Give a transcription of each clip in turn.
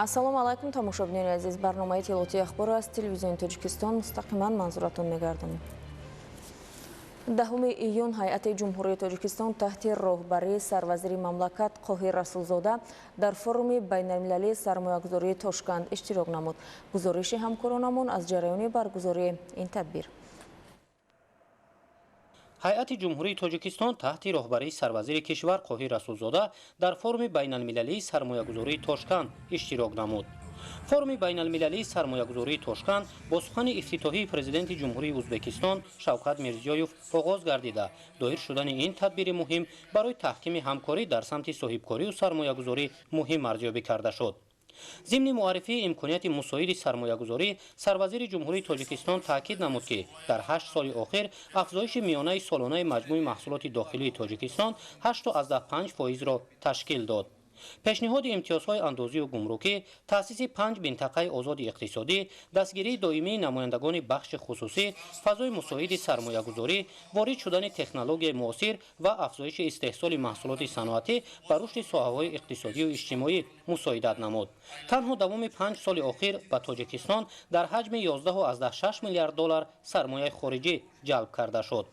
Ассалому алайкум, тамошобинони азиз. Барномаи иттилоотии Ахбор аз Телевизиони Тоҷикистон мустақиман манзуратон мегардонем. 10 июн ҳайати Ҷумҳурии Тоҷикистон таҳти роҳбарии сарвазири мамлакат Қоҳир Расулзода дар форуми байналмилалии сармоягузории Тошканд иштирок намуд. Гузориши ҳамкоронамон аз ҷараёни баргузории ин тадбир. Ҳайати Ҷумҳурии Тоҷикистон таҳти роҳбарии сарвазири кишвар Қоҳир Расулзода дар форуми байналмилалии сармоягузории Тошканд иштирок намуд. Форуми байналмилалии сармоягузории Тошканд бо сухани ифтитоҳии президенти Ҷумҳурии Узбекистон Шавкат Мирзиёев оғоз гардида, доир шудани ин тадбири муҳим барои таҳкими ҳамкорӣ дар самти соҳибкорию сармоягузорӣ муҳим арзёбӣ карда шуд. Зимни муаррифии имконияти мусоиди сармоягузорӣ, сарвазири Ҷумҳурии Тоҷикистон таъкид намуд, ки дар 8 соли охир афзоиши миёнаи солонаи маҷмӯи маҳсулоти дохилии Тоҷикистон 8,5 фоизро ташкил дод. Пешниҳоди имтиёзҳои андозию гумрукӣ, таъсиси 5 минтақаи озоди иқтисодӣ, дастгирии доимии намояндагони бахши хусусӣ, фазои мусоиди сармоягузорӣ, ворид шудани технологияи муосир ва афзоиши истеҳсоли маҳсулоти саноатӣ ба рушди соҳаҳои иқтисодию иҷтимоӣ мусоидат намуд. Танҳо давоми 5 соли охир ба Тоҷикистон дар ҳаҷми 11,6 миллиард доллар сармояи хориҷӣ ҷалб карда шуд.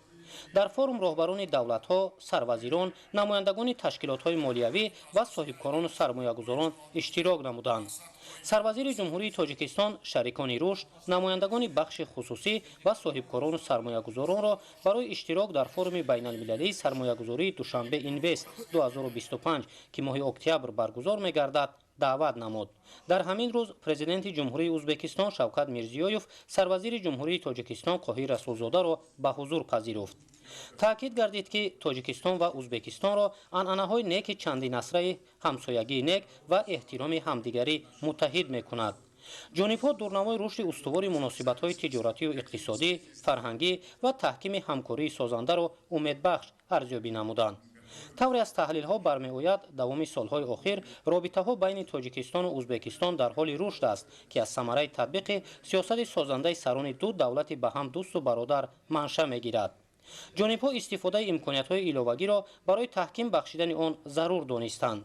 Дар форум роҳбарони давлатҳо, сарвазирон, намояндагони ташкилотҳои молиявӣ ва соҳибкорону сармоягузорон иштирок намуданд. Сарвазири Ҷумҳурии Тоҷикистон шарикони рушд, намояндагони бахши хусусӣ ва соҳибкорону сармоягузоронро барои иштирок дар форуми байналмилалии сармоягузории Душанбе Инвест 2025, ки моҳи октябр баргузор мегардад, даъват намуд. Дар ҳамин рӯз президенти Ҷумҳурии Узбекистон Шавкат Мирзиёев сарвазири Ҷумҳурии Тоҷикистон Қоҳир Расулзодаро ба ҳузур пазируфт. Таъкид гардид, ки Тоҷикистон ва Узбекистонро анъанаҳои неки чандинасраи ҳамсоягии нек ва эҳтироми ҳамдигарӣ муттаҳид мекунад. Ҷонибҳо дурнамои рушди устувори муносибатҳои тиҷоратию иқтисодӣ, фарҳангӣ ва таҳкими ҳамкории созандаро умедбахш арзёбӣ намуданд. Тавре аз таҳлилҳо бармеояд, давоми солҳои охир робитаҳо байни Тоҷикистону Узбекистон дар ҳоли рушд аст, ки аз самараи татбиқи сиёсати созандаи сарони ду давлати ба ҳам дӯсту бародар манша мегирад. Ҷонибҳо истифодаи имкониятҳои иловагиро барои таҳким бахшидани он зарур донистанд.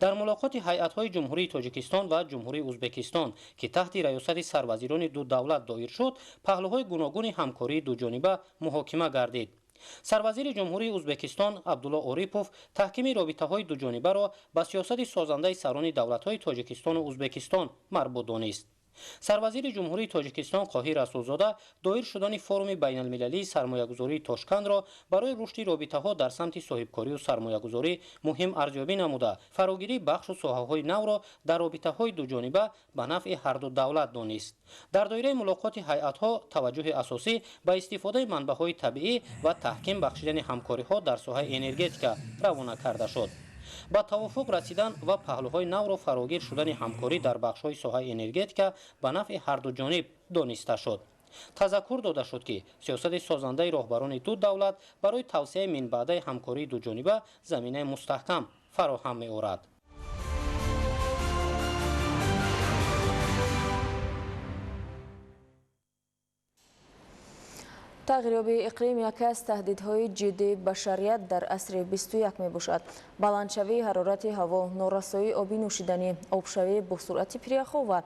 Дар мулоқоти ҳайатҳои Ҷумҳурии Тоҷикистон ва Ҷумҳурии Узбекистон, ки таҳти раёсати сарвазирони ду давлат доир шуд, паҳлӯҳои гуногуни ҳамкории дуҷониба муҳокима гардид. Сарвазири Ҷумҳурии Узбекистон Абдулло Орипов таҳкими робитаҳои дуҷонибаро ба сиёсати созандаи сарони давлатҳои Тоҷикистону Узбекистон марбут донист. Сарвазири Ҷумҳурии Тоҷикистон Қоҳир Расулзода доир шудани форуми байналмилалии сармоягузории Тошкандро барои рушди робитаҳо дар самти соҳибкорию сармоягузорӣ муҳим арзёбӣ намуда, фарогирии бахшу соҳаҳои навро дар робитаҳои дуҷониба ба нафъи ҳарду давлат донист. Дар доираи мулоқоти ҳайатҳо таваҷҷӯҳи асосӣ ба истифодаи манбаъҳои табиӣ ва таҳким бахшидани ҳамкориҳо дар соҳаи энергетика равона карда шуд. Ба тавофуқ расидан ва паҳлӯҳои навро фарогир шудани ҳамкорӣ дар бахшҳои соҳаи энергетика ба нафъи ҳарду ҷониб дониста шуд. Тазаккур дода шуд, ки сиёсати созандаи роҳбарони ду давлат барои тавсеаи минбаъдаи ҳамкории дуҷониба заминаи мустаҳкам фароҳам меорад. Тағйирёбии иқлим яке аз таҳдидҳои ҷиддии башарият дар асри 21 мебошад. Баландшавии ҳарорати ҳаво, норасоии оби нӯшиданӣ, обшавии босуръати пиряхҳо ва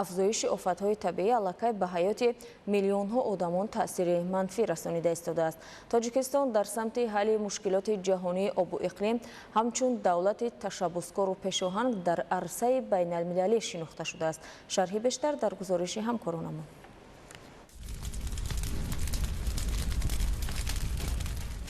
афзоиши офатҳои табиӣ аллакай ба ҳаёти миллионҳо одамон таъсири манфӣ расонида истодааст. Тоҷикистон дар самти ҳалли мушкилоти ҷаҳонии обу иқлим ҳамчун давлати ташаббускору пешоҳанг дар арсаи байналмилалӣ шинохта шудааст. Шарҳи бештар дар гузориши ҳамкоронамон.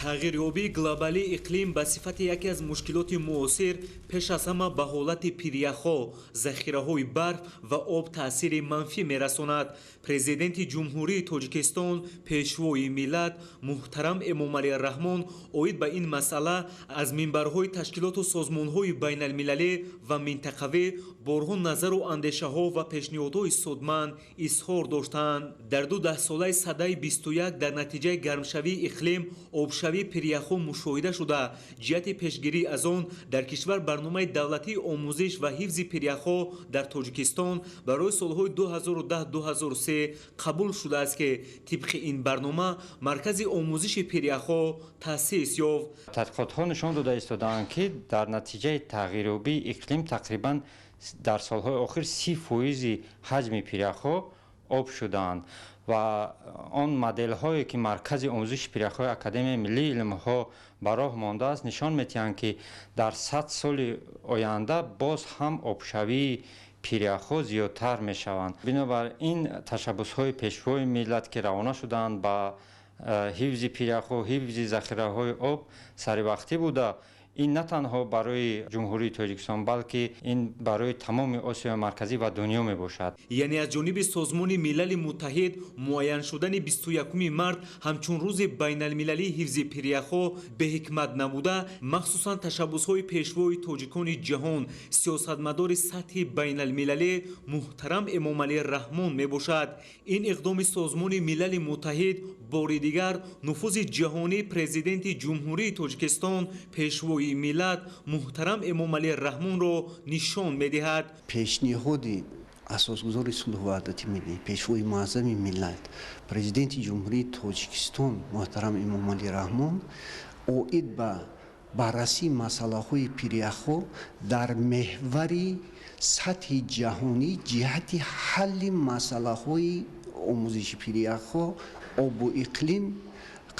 Тағйирёбии глобалии иқлим ба сифати яке аз мушкилоти муосир пеш аз ҳама ба ҳолати пиряхҳо, захираҳои барф ва об таъсири манфӣ мерасонад. Президенти Ҷумҳурии Тоҷикистон, Пешвои миллат муҳтарам Эмомалӣ Раҳмон оид ба ин масъала аз минбарҳои ташкилоту созмонҳои байналмилалӣ ва минтақавӣ борҳо назару андешаҳо ва пешниҳодҳои судманд изҳор доштанд. Дар ду даҳсолаи садаи 21 дар натиҷаи гармшавии иқлим обшавии пиряхҳо мушоҳида шуда, ҷиҳати пешгирӣ аз он дар кишвар барномаи давлатии омӯзиш ва ҳифзи пиряхҳо дар Тоҷикистон барои солҳои 2010-2003 қабул шудааст, ки тибқи ин барнома маркази омӯзиши пиряхҳо таъсис ёфт. Тадқиқотҳо нишон дода истодаанд, ки дар натиҷаи тағйирёбии иқлим тақрибан Дар солҳои охир 30% ҳаҷми пиряхҳо об шудаанд ва он моделҳое, ки Маркази омӯзиши пиряхҳои Академияи миллии илмҳо ба роҳ мондааст, нишон медиҳанд, ки дар 100 соли оянда боз ҳам обшавии пиряхҳо зиёдтар мешаванд. Бинобар ин, ташаббусҳои Пешвои миллат, ки равона шудаанд ба ҳифзи пиряхҳо, ҳифзи захираҳои об, саривақтӣ буда, ин на танҳо барои Ҷумҳурии Тоҷикистон, балки ин барои тамоми Осиёи Марказӣ ва дунё мебошад. Яъне аз ҷониби Созмони Милали Муттаҳид муайян шудани 21 март ҳамчун рӯзи байналмилалии ҳифзи пиряхҳо беҳикмат набуда, махсусан ташаббусҳои пешвои тоҷикони ҷаҳон, сиёсатмадори сатҳи байналмилалӣ муҳтарам Эмомалӣ Раҳмон мебошад. Ин иқдоми Созмони Милали Муттаҳид бори дигар нуфузи ҷаҳонии Президенти Ҷумҳурии Тоҷикистон, Пешвои миллат муҳтарам Эмомалӣ Раҳмонро нишон медиҳад. Пешниҳоди Асосгузори сулҳу ваҳдати миллӣ, Пешвои муаззами миллат, Президенти Ҷумҳурии Тоҷикистон муҳтарам Эмомалӣ Раҳмон оид ба баррасии масъалаҳои пиряхҳо дар меҳвари сатҳи ҷаҳонӣ ҷиҳати ҳалли масъалаҳои омӯзиши пиряхҳо, обу иқлим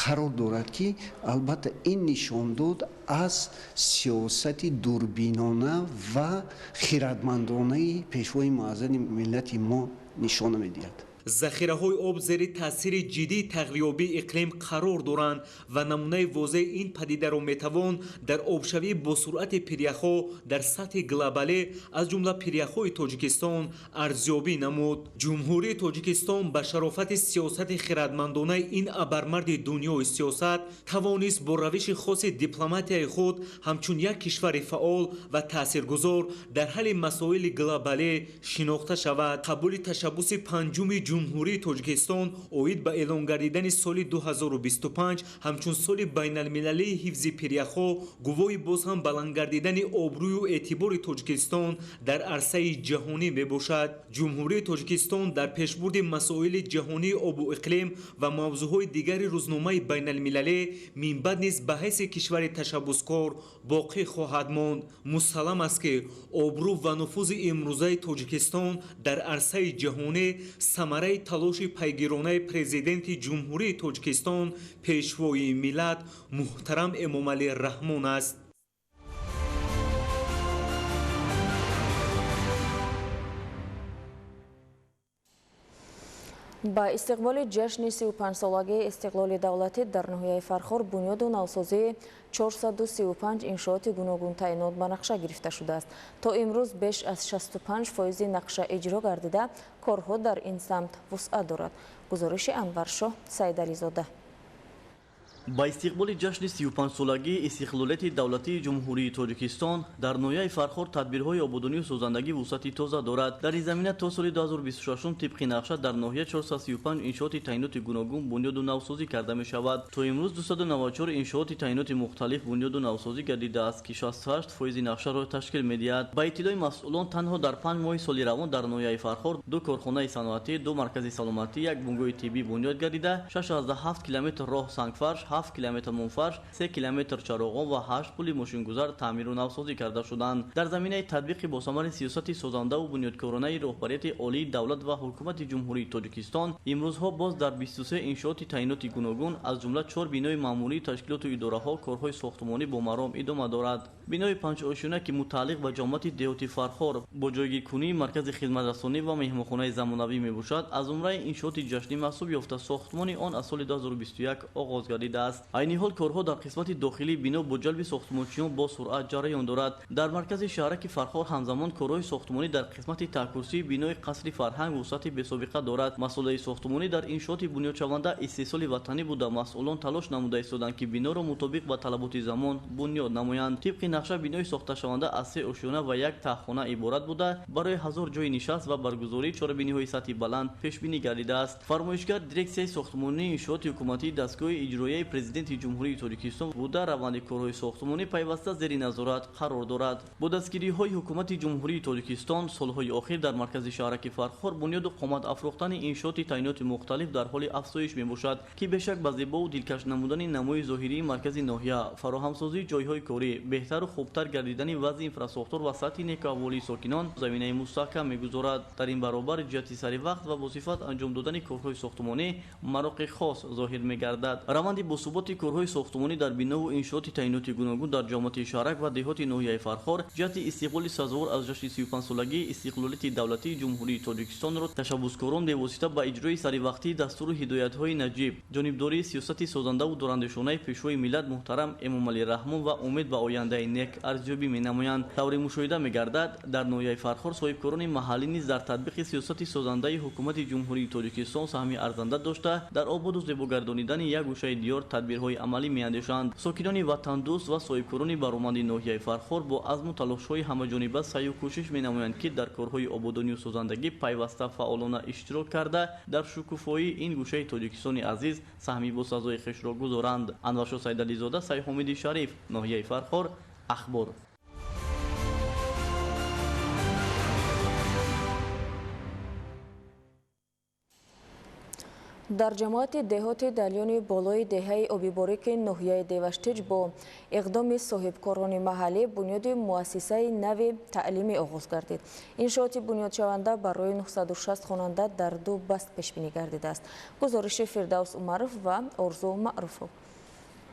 қарор дорад, ки албатта ин нишондод аз сиёсати дурбинона ва хирадмандонаи Пешвои муаззами миллати мо нишона медиҳад. Захираҳои об зери таъсири ҷиддии тағйирёбии иқлим қарор доранд ва намунаи возеҳи ин падидаро метавон дар обшавии босуръати пиряхҳо дар сатҳи глобалӣ, аз ҷумла пиряхҳои Тоҷикистон, арзёбӣ намуд. Ҷумҳурии Тоҷикистон ба шарофати сиёсати хирадмандонаи ин абармарди дунёи сиёсат тавонист бо равиши хоси дипломатияи худ ҳамчун як кишвари фаъол ва таъсиргузор дар ҳалли масоили глобалӣ шинохта шавад. Қабули ташаббуси панҷуми Ҷумҳурии Тоҷикистон оид ба эълон гардидани соли 2025 ҳамчун соли байналмилалии ҳифзи пиряхҳо гувоҳи боз ҳам баланд гардидани обрӯю эътибори Тоҷикистон дар арсаи ҷаҳонӣ мебошад. Ҷумҳурии Тоҷикистон дар пешбурди масоили ҷаҳонии обу иқлим ва мавзӯъҳои дигари рӯзномаи байналмилалӣ минбаъд низ ба ҳайси кишвари ташаббускор боқӣ хоҳад монд. Мусаллам аст, ки обрӯ ва нуфузи имрӯзаи Тоҷикистон дар арсаи ҷаҳонӣ самараи талоши пайгиронаи Президенти Ҷумҳурии Тоҷикистон, Пешвои миллат муҳтарам Эмомалӣ Раҳмон аст. Ба истиқболи ҷашни 35-солагии истиқлоли давлатӣ дар ноҳияи Фархор бунёду навсозии 435 иншооти гуногунтаъинот ба нақша гирифта шудааст. То имрӯз беш аз 65% нақша иҷро гардида, корҳо дар ин самт вусъат дорад. Гузориши Анваршоҳ Саидализода. Ба истиқболи ҷашни 35-солагии истиқлолияти давлатии Ҷумҳурии Тоҷикистон дар ноҳияи Фархор тадбирҳои ободонию созандагӣ вусъати тоза дорад. Дар ин замина то соли 2026 тибқи нақша дар ноҳия 435 иншооти таъиноти гуногун бунёду навсозӣ карда мешавад. То имрӯз 294 иншооти таъиноти мухталиф бунёду навсозӣ гардидааст, ки 68% нақшаро ташкил медиҳад. Ба иттилои масъулон, танҳо дар 5 моҳи соли равон дар ноҳияи Фархор ду корхонаи саноатӣ, ду маркази саломатӣ, як бунгоҳи тиббӣ бунёд гардида, 6,7 километр роҳ сангфарш, 7 километр мумфарш, 3 километр чароғон ва 8 пули мошингузар таъмиру навсозӣ карда шуданд. Дар заминаи татбиқи босамари сиёсати созандаву бунёдкоронаи роҳбарияти олии давлат ва ҳукумати Ҷумҳурии Тоҷикистон имрӯзҳо боз дар 23 иншооти таъиноти гуногун, аз ҷумла чор бинои маъмурии ташкилоту идораҳо, корҳои сохтмонӣ бо маром идома дорад. Бинои панҷошёна, ки мутааллиқ ба ҷамоати деҳоти Фархор бо ҷойгиркунии маркази хизматрасонӣ ва меҳмонхонаи замонавӣ мебошад, аз зумраи иншооти ҷашнӣ маҳсуб ёфта, сохтмони он аз соли 2021 оғоз гардидааст. Айни ҳол корҳо дар қисмати дохилии бино бо ҷалби сохтмончиён бо суръат ҷараён дорад. Дар маркази шаҳраки Фархор ҳамзамон корҳои сохтмонӣ дар қисмати таҳкурсии бинои қасри фарҳанг вусъати бесобиқа дорад. Масолаи сохтмонӣ дар иншооти бунёдшаванда истеҳсоли ватанӣ буда, масъулон талош намуда истоданд, ки биноро мутобиқ ба талаботи замон бунёд намоянд. Тибқи нақша, бинои сохташаванда аз се ошёна ва як таҳхона иборат буда, барои 1000 ҷойи нишаст ва баргузории чорабиниҳои сатҳи баланд пешбинӣ гардидааст. Фармоишгар дирексияи сохтмонии иншооти ҳукуматии дастгоҳи иҷроияи Президенти Ҷумҳурии Тоҷикистон буда, раванди корҳои сохтмонӣ пайваста зери назорат қарор дорад. Бо дастгириҳои Ҳукумати Ҷумҳурии Тоҷикистон солҳои охир дар маркази шаҳраки Фархор бунёду қомат афрохтани иншооти таъиноти мухталиф дар ҳоли афзоиш мебошад, ки бешак ба зебову дилкаш намудани намои зоҳирии маркази ноҳия, фароҳамсозии ҷойҳои корӣ, беҳтару хубтар гардидани вазъи инфрасохтор ва сатҳи некуаҳволии сокинон заминаи мустаҳкам мегузорад. Дар ин баробар ҷиҳати саривақт ва босифат анҷом додани корҳои сохтмонӣ мароқи хос зоҳир мегардад. Раванди босуботи корҳои сохтмонӣ дар бинову иншооти таъиноти гуногун дар ҷамоати шаҳрак ва деҳоти ноҳияи Фархор ҷиҳати истиқболи сазовор аз ҷашни 35-солагии истиқлолияти давлатии Ҷумҳурии Тоҷикистонро ташаббускорон бевосита ба иҷрои саривақтии дастуру ҳидоятҳои наҷиб, ҷонибдории сиёсати созандаву дурандешонаи Пешвои миллат муҳтарам Эмомалӣ Раҳмон ва умед ба ояндаи нек арзёбӣ менамоянд. Тавре мушоҳида мегардад, дар ноҳияи Фархор соҳибкорони маҳаллӣ низ дар татбиқи сиёсати созандаи Ҳукумати Ҷумҳурии Тоҷикистон саҳми арзанда дошта, дар ободу зебогардонидани як гӯшаи диёр тадбирҳои амалӣ меандешанд. Сокинони ватандӯст ва соҳибкорони бароманди ноҳияи Фархор бо азму талошҳои ҳамаҷониба саъю кӯшиш менамоянд, ки дар корҳои ободонию созандагӣ пайваста фаъолона иштирок карда, дар шукуфоии ин гӯшаи Тоҷикистони азиз саҳми босазои хешро гузоранд. Анваршо Сайдализода, Сайҳомиди Шариф, ноҳияи Фархор, Ахбор. Дар ҷамоати деҳоти Далёни болои деҳаи Обиборики ноҳияи Деваштич бо иқдоми соҳибкорони маҳаллӣ бунёди муассисаи нави таълимӣ оғоз гардид. Иншооти бунёдшаванда барои 960 хонанда дар ду баст пешбинӣ гардидааст. Гузориши Фирдавс Умаров ва Орзу Маъруфов.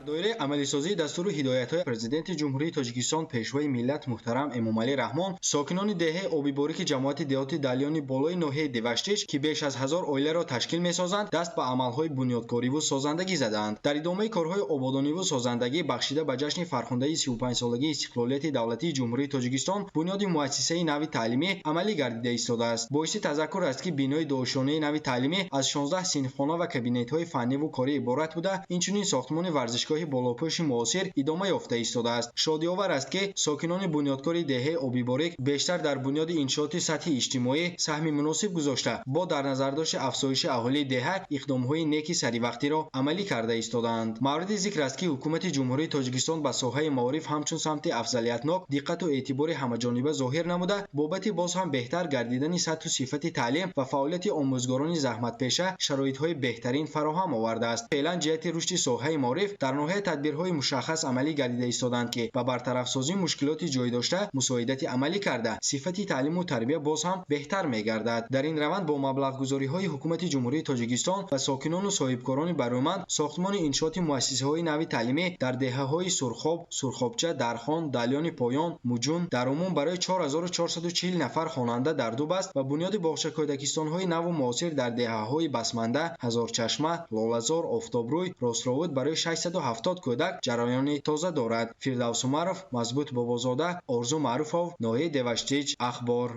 Доираи амалисозии дастуру ҳидоятҳои Президенти Ҷумҳурии Тоҷикистон, Пешвои миллат муҳтарам Эмомалӣ Раҳмон, сокинони деҳаи Обиборики ҷамоати деҳоти Далёни болои ноҳияи Деваштич, ки беш аз 1000 оиларо ташкил месозанд, даст ба амалҳои бунёдкориву созандагӣ задаанд. Дар идомаи корҳои ободониву созандагӣ бахшида ба ҷашни фархундаи 35-солагии истиқлолияти давлатии Ҷумҳурии Тоҷикистон бунёди муассисаи нави таълимӣ амалӣ гардида истодааст. Боиси тазаккур аст, ки бинои дуошонаи нави таълимӣ аз 16 синфхона ва кабинетҳои фанниву корӣ иборат буда, инчунин сохтмони варзишгоҳи болопӯши муосир идома ёфта истодааст. Шодиовар аст, ки сокинони бунёдкори деҳаи Обиборик бештар дар бунёди иншооти сатҳи иҷтимоӣ саҳми муносиб гузошта, бо дар назардошти афзоиши аҳолии деҳа иқдомҳои неки саривақтиро амалӣ карда истодаанд. Мавриди зикр аст, ки Ҳукумати Ҷумҳурии Тоҷикистон ба соҳаи маориф ҳамчун самти афзалиятнок диққату эътибори ҳамаҷониба зоҳир намуда, бобати боз ҳам беҳтар гардидани сатҳу сифати таълим ва фаъолияти омӯзгорони заҳматпеша шароитҳои беҳтарин фароҳам овардааст. Феълан ҷиҳати рушди соҳаи маориф дар ноҳия тадбирҳои мушаххас амалӣ гардида истоданд, ки ба бартарафсозии мушкилоти ҷой дошта мусоидати амалӣ карда, сифати таълиму тарбия боз ҳам беҳтар мегардад. Дар ин раванд бо маблағгузориҳои Ҳукумати Ҷумҳурии Тоҷикистон ва сокинону соҳибкорони бароманд сохтмони иншооти муассисаҳои нави таълимӣ дар деҳаҳои Сурхоб, Сурхобча, Дархон, Далёни поён, Муҷун дар умум барои 4440 нафар хонанда дар ду баст ва бунёди боғчакӯдакистонҳои наву муосир дар деҳаҳои Басманда, Ҳазорчашма, Лолазор, Офтобрӯй, Ростровуд барои 670 кӯдак ҷараёни тоза дорад. Фирдавс Умаров, Мазбут Бобозода, Орзу Маъруфов, ноҳияи Деваштич, Ахбор.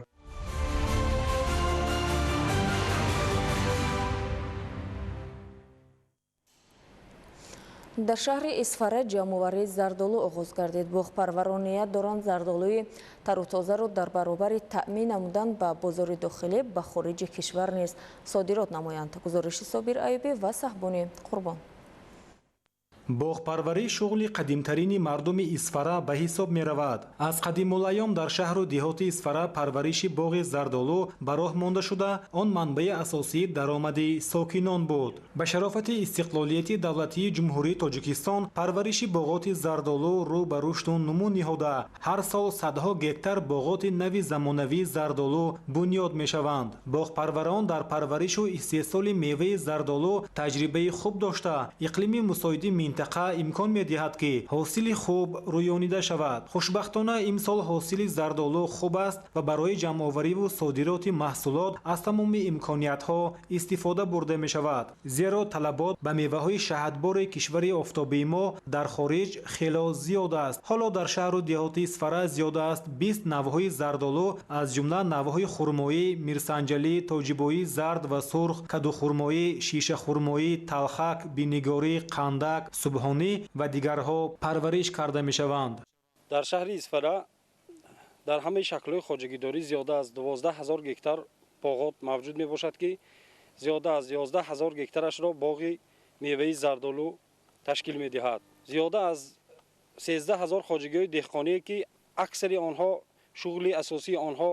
Дар шаҳри Исфара ҷамъоварии зардолу оғоз гардид. Боғпарварон ният доранд зардолуи тару тозаро дар баробари таъмин намудан ба бозори дохилӣ ба хориҷи кишвар низ содирот намоянд. Гузориши Собир Аюбӣ ва Саҳбони Қурбон. Боғпарварӣ шуғли қадимтарини мардуми Исфара ба ҳисоб меравад. Аз қадимулайём дар шаҳру деҳоти Исфара парвариши боғи зардолу ба роҳ монда шуда, он манбаи асосии даромади сокинон буд. Ба шарофати истиқлолияти давлатии Ҷумҳурии Тоҷикистон парвариши боғоти зардолу рӯ ба рушду нумӯ ниҳода, ҳар сол садҳо гектар боғоти нави замонавии зардолу бунёд мешаванд. Боғпарварон дар парваришу истеҳсоли меваи зардолу таҷрибаи хуб дошта, иқлими мусоиди минтақа имкон медиҳад, ки ҳосили хуб рӯёнида шавад. Хушбахтона, имсол ҳосили зардолу хуб аст ва барои ҷамъовариву содироти маҳсулот аз тамоми имкониятҳо истифода бурда мешавад, зеро талабот ба меваҳои шаҳдбори кишвари офтобии мо дар хориҷ хело зиёд аст. Ҳоло дар шаҳру деҳоти Исфара зиёда аст 20 навъҳои зардолу, аз ҷумла навъҳои хурмоӣ, мирсанҷалӣ, тоҷибоӣ зард ва сурх, кадухурмоӣ, шишахурмоӣ, талхак, бинигорӣ, қандак, субҳонӣ ва дигарҳо парвариш карда мешаванд. Дар шаҳри Исфара дар ҳамаи шаклҳои хоҷагидорӣ зиёда аз 12 000 гектар боғот мавҷуд мебошад, ки зиёда аз 11 000 гектарашро боғи меваи зардолу ташкил медиҳад. Зиёда аз 13 ҳазор хоҷагиҳои деҳқоние, ки аксари онҳо шуғли асосии онҳо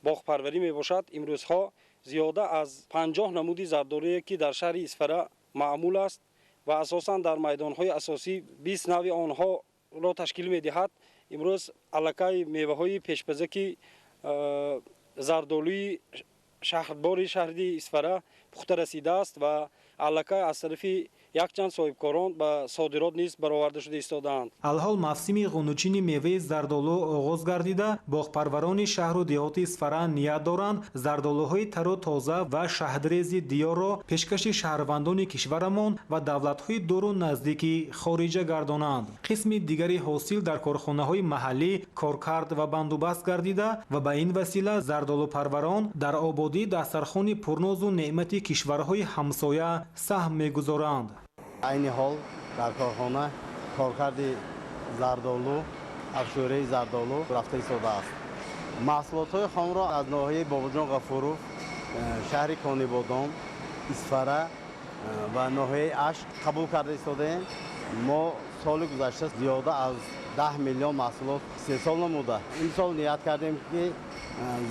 боғпарварӣ мебошад, имрӯзҳо зиёда аз 50 намуди зардолуе, ки дар шаҳри Исфара маъмул аст ва асосан дар майдонҳои асосӣ 20 нави онҳоро ташкил медиҳад, имрӯз аллакай меваҳои пешпазаки зардолуи шаҳрбори шаҳри Исфара пухта расидааст ва аллакай аз тарафи якчанд соҳибкорон ба содирот низ бароварда шуда истодаанд. Алҳол мавсими ғунучини меваи зардолу оғоз гардида, боғпарварони шаҳру деҳоти Исфара ният доранд зардолуҳои тару тоза ва шаҳдрези диёрро пешкаши шаҳрвандони кишварамон ва давлатҳои дуру наздики хориҷа гардонанд. Қисми дигари ҳосил дар корхонаҳои маҳаллӣ коркард ва бандубаст гардида ва ба ин васила зардолупарварон дар ободии дастархони пурнозу неъмати кишварҳои ҳамсоя саҳм мегузоранд. Айни ҳол дар корхона коркарди зардолу, афшураи зардолу рафта истодааст. Маҳсулотҳои хомро аз ноҳияи Бобоҷон Ғафуров, шаҳри Конибодом, Исфара ва ноҳияи Ашт қабул карда истодаем. Мо соли гузашта зиёда аз 10 миллион маҳсулот истеҳсол намуда. Имсол ният кардем, ки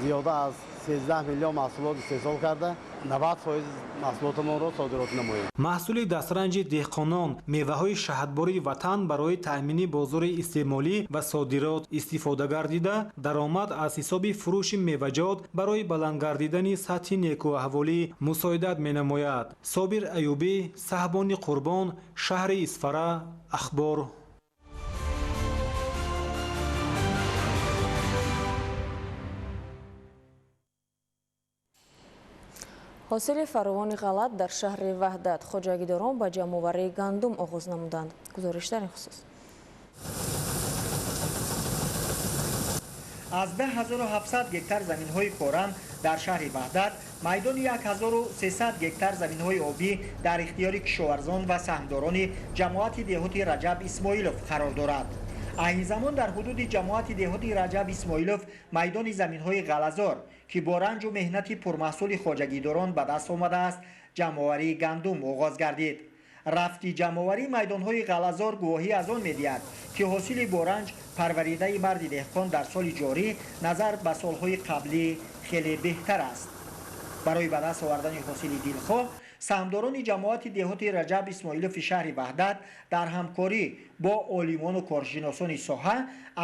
зиёда аз 13 миллион маҳсулот истеҳсол карда, 90% маҳсулотамонро содирот намоем. Маҳсули дастранҷи деҳқонон, меваҳои шаҳдбори ватан барои таъмини бозори истеъмолӣ ва содирот истифода гардида, даромад аз ҳисоби фурӯши меваҷот барои баланд гардидани сатҳи некӯаҳволӣ мусоидат менамояд. Собир Аюбӣ, Саҳбони Қурбон, шаҳри Исфара, Ахбор. Ҳосили фаровони ғалат дар шаҳри Ваҳдат. Хоҷагидорон ба ҷамъоварии гандум оғоз намуданд. Гузориш дар ин хусус. Аз 10700 гектар заминҳои корам дар шаҳри Ваҳдат, майдони 1300 гектар заминҳои обӣ дар ихтиёри кишоварзон ва саҳмдорони ҷамоати деҳоти Раҷаб Исмоилов қарор дорад. Айни замон дар ҳудуди ҷамоати деҳоти Раҷаб Исмоилов майдони заминҳои ғалазор, ки бо ранҷу меҳнати пурмаҳсули хоҷагидорон ба даст омадааст, ҷамъоварии гандум оғоз гардид. Рафти ҷамъоварии майдонҳои ғалазор гувоҳӣ аз он медиҳад, ки ҳосили боранҷ парваридаи марди деҳқон дар соли ҷорӣ назар ба солҳои қаблӣ хеле беҳтар аст. Барои ба даст овардани ҳосили дилхоҳ, саҳмдорони ҷамоати деҳоти Раҷаб Исмоилови шаҳри Ваҳдат дар ҳамкорӣ бо олимону коршиносони соҳа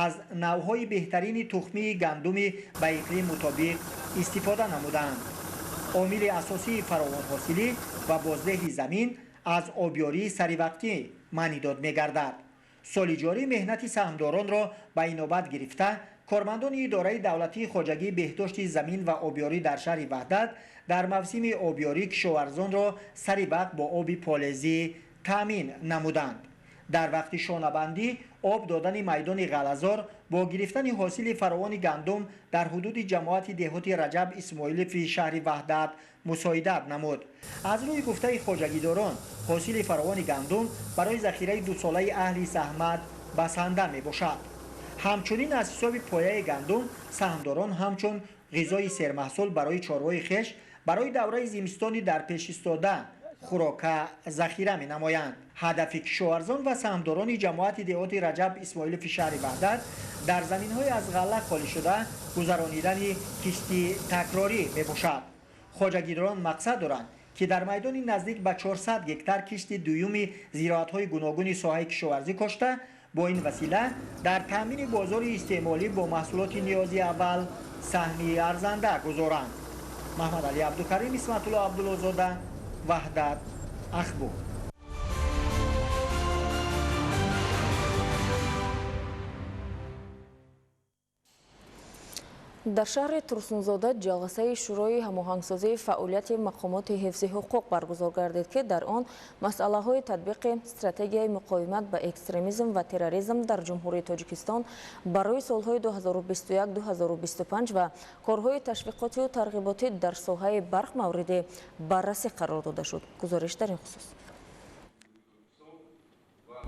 аз навъҳои беҳтарини тухмии гандуми ба иқлим мутобиқ истифода намуданд. Омили асосии фаровонҳосилӣ ва боздеҳи замин аз обёрии саривақтӣ маънидод мегардад. Соли ҷорӣ меҳнати саҳмдоронро ба инобат гирифта, кормандони идораи давлатии хоҷагии беҳдошти замин ва обёрӣ дар шаҳри Ваҳдат дар мавсими обёрӣ кишоварзонро сари вақт бо оби полезӣ таъмин намуданд. Дар вақти шонабандӣ об додани майдони ғалазор бо гирифтани ҳосили фаровони гандум дар ҳудуди ҷамоати деҳоти Раҷаб Исмоилови шаҳри Ваҳдат мусоидат намуд. Аз рӯи гуфтаи хоҷагидорон, ҳосили фаровони гандум барои захираи дусолаи аҳли заҳмат басанда мебошад. Ҳамчунин аз ҳисоби пояи гандум саҳмдорон ҳамчун ғизои сермаҳсул барои чорвои хеш барои давраи зимистони дар пеш истода хӯрока захира менамоянд. Ҳадафи кишоварзон ва саҳмдорони ҷамоати деҳоти Раҷаб Исмоилови шаҳри Ваҳдат дар заминҳои аз ғалла холӣ шуда гузаронидани кишти такрорӣ мебошад. Хоҷагидорон мақсад доранд, ки дар майдони наздик ба 400 гектар кишти дуюми зироатҳои гуногуни соҳаи кишоварзӣ кошта, бо ин васила дар таъмини бозори истеъмолӣ бо маҳсулоти ниёзи аввал саҳми арзанда гузоранд. Маҳмадалӣ Абдукарим, Исматулло Абдуллозода, Ваҳдат, Ахбор. Дар шаҳри Турсунзода ҷаласаи Шӯрои ҳамоҳангсозии фаъолияти мақомоти ҳифзи ҳуқуқ баргузор гардид, ки дар он масъалаҳои татбиқи стратегияи муқовимат ба экстремизм ва терроризм дар Ҷумҳурии Тоҷикистон барои солҳои 2021-2025 ва корҳои ташвиқотию тарғиботӣ дар соҳаи барқ мавриди баррасӣ қарор дода шуд. Гузориш дар ин хусус.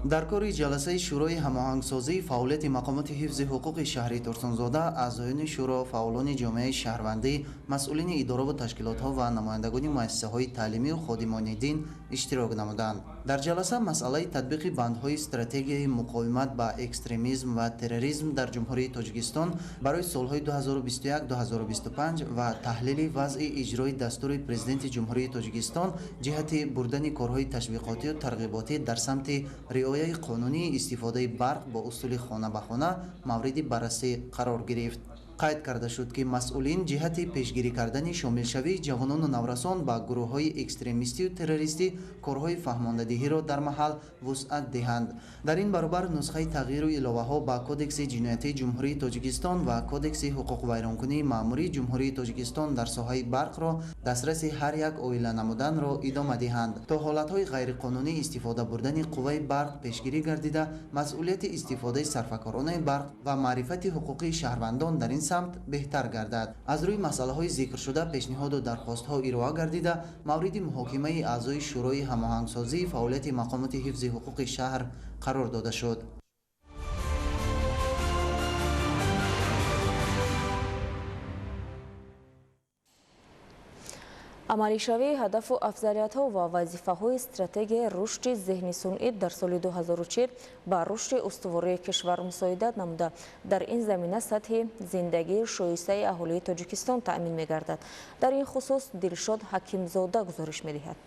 Дар кори ҷаласаи Шӯрои ҳамоҳангсозии фаъолияти мақомоти ҳифзи ҳуқуқи шаҳри Турсунзода аъзоёни шӯро, фаъолони ҷомеаи шаҳрвандӣ, масъулини идораву ташкилотҳо ва намояндагони муассисаҳои таълимию ходимони дин иштирок намуданд. Дар ҷаласа масъалаи татбиқи бандҳои стратегияи муқовимат ба экстремизм ва терроризм дар Ҷумҳурии Тоҷикистон барои солҳои 2021-2025 ва таҳлили вазъи иҷрои дастури Президенти Ҷумҳурии Тоҷикистон ҷиҳати бурдани корҳои ташвиқотию тарғиботӣ дар самти риояи қонунии истифодаи барқ бо усули хона ба хона мавриди баррасӣ қарор гирифт. Қайд карда шуд, ки масъулин ҷиҳати пешгирӣ кардани шомилшавии ҷавонону наврасон ба гурӯҳҳои экстремистию террористӣ корҳои фаҳмондадиҳиро дар маҳал вусъат диҳанд. Дар ин баробар нусхаи тағйиру иловаҳо ба Кодекси ҷиноятии Ҷумҳурии Тоҷикистон ва Кодекси ҳуқуқвайронкунии маъмурии Ҷумҳурии Тоҷикистон дар соҳаи барқро дастраси ҳар як оила намуданро идома диҳанд, то ҳолатҳои ғайриқонунӣ истифода бурдани қувваи барқ пешгирӣ гардида, масъулияти истифодаи сарфакоронаи барқ ва маърифати ҳуқуқии шаҳрвандон дар ин самт беҳтар гардад. Аз рӯи масъалаҳои зикршуда пешниҳоду дархостҳо ироа гардида, мавриди муҳокимаи аъзои Шӯрои ҳамоҳангсозии фаъолияти мақомоти ҳифзи ҳуқуқи шаҳр қарор дода шуд. Амалишавии ҳадафу афзалиятҳо ва вазифаҳои стратегияи рушди зеҳни сунъӣ дар соли 2040 ба рушди устувории кишвар мусоидат намуда, дар ин замина сатҳи зиндагии шоистаи аҳолии Тоҷикистон таъмин мегардад. Дар ин хусус Дилшод Ҳакимзода гузориш медиҳад.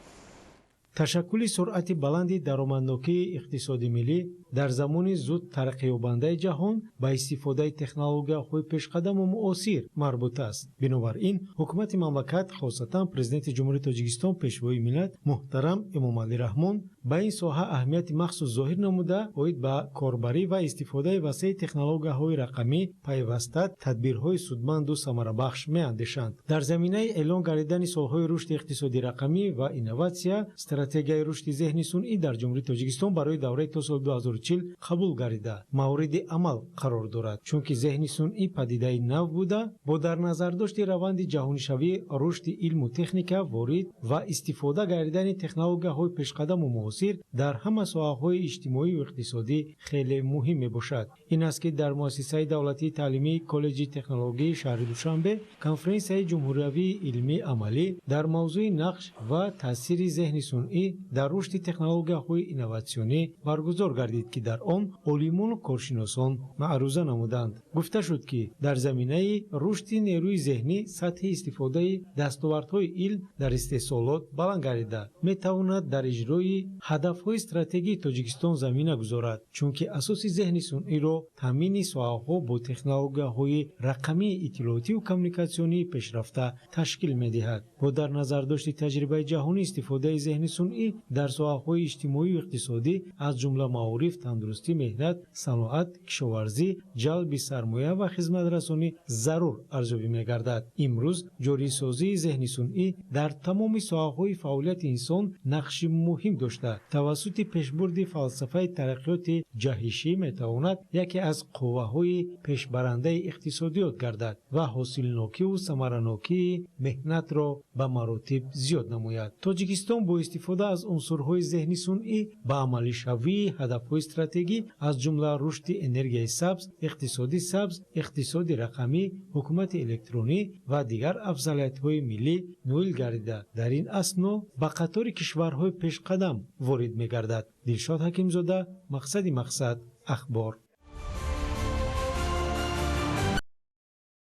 Ташаккули суръати баланди даромаднокии иқтисоди миллӣ дар замони зуд тараққиёбандаи ҷаҳон ба истифодаи технологияҳои пешқадаму муосир марбут аст. Бинобар ин ҳукумати мамлакат, хосатан Президенти Ҷумҳурии Тоҷикистон, Пешвои миллат муҳтарам Эмомалӣ Раҳмон ба ин соҳа аҳамияти махсус зоҳир намуда, оид ба корбарӣ ва истифодаи васеи технологияҳои рақамӣ пайваста тадбирҳои судманду самарабахш меандешанд. Дар заминаи эълон гардидани солҳои рушди иқтисоди рақамӣ ва инноватсия, стратегияи рушди зеҳни сунъӣ дар Ҷумҳурии Тоҷикистон барои давраи то соли 2040 қабул гардида, мавриди амал қарор дорад. Чунки зеҳни сунъӣ падидаи нав буда, бо дар назардошти раванди ҷаҳонишавии рушди илму техника ворид ва истифода гардидани технологияҳои пешқадаму муосир дар ҳама соҳаҳои иҷтимоию иқтисодӣ хеле муҳим мебошад. Ин аст, ки дар муассисаи давлатии таълимии Коллеҷи технологияи шаҳри Душанбе конференсияи ҷумҳуриявии илмии амалӣ дар мавзӯи нақш ва таъсири зеҳни сунъӣ дар рушди технологияҳои инноватсионӣ баргузор гардид, ки дар он олимону коршиносон маъруза намуданд. Гуфта шуд, ки дар заминаи рушди нерӯи зеҳнӣ сатҳи истифодаи дастовардҳои илм дар истеҳсолот баланд гардида, метавонад дар иҷрои ҳадафҳои стратегии Тоҷикистон замина гузорад, чунки асоси зеҳни сунъиро таъмини соҳаҳо бо технологияҳои рақамии иттилоотиву коммуникатсионии пешрафта ташкил медиҳад. Бо дар назардошти таҷрибаи ҷаҳонӣ истифодаи зеҳни сунъӣ дар соҳаҳои иҷтимоию иқтисодӣ, аз ҷумла маориф, тандурустӣ, меҳнат, саноат, кишоварзӣ, ҷалби сармоя ва хизматрасонӣ зарур арзёбӣ мегардад. Имрӯз ҷорисозии зеҳни сунъӣ дар тамоми соҳаҳои фаъолияти инсон нақши муҳим дошта, тавассути пешбурди фалсафаи тараққиёти ҷаҳишӣ метавонад яке аз қувваҳои пешбарандаи иқтисодиёт гардад ва ҳосилнокиву самаранокии меҳнатро ба маротиб зиёд намояд. Тоҷикистон бо истифода аз унсурҳои зеҳни сунъӣ ба амалишавии ҳадафҳои стратегӣ, аз ҷумла рушди энергияи сабз, иқтисоди сабз, иқтисоди рақамӣ, ҳукумати электронӣ ва дигар афзалиятҳои миллӣ ноил гардида, дар ин асно ба қатори кишварҳои пешқадам ворид мегардад. Дилшод Ҳакимзода, Мақсади мақсад, Ахбор.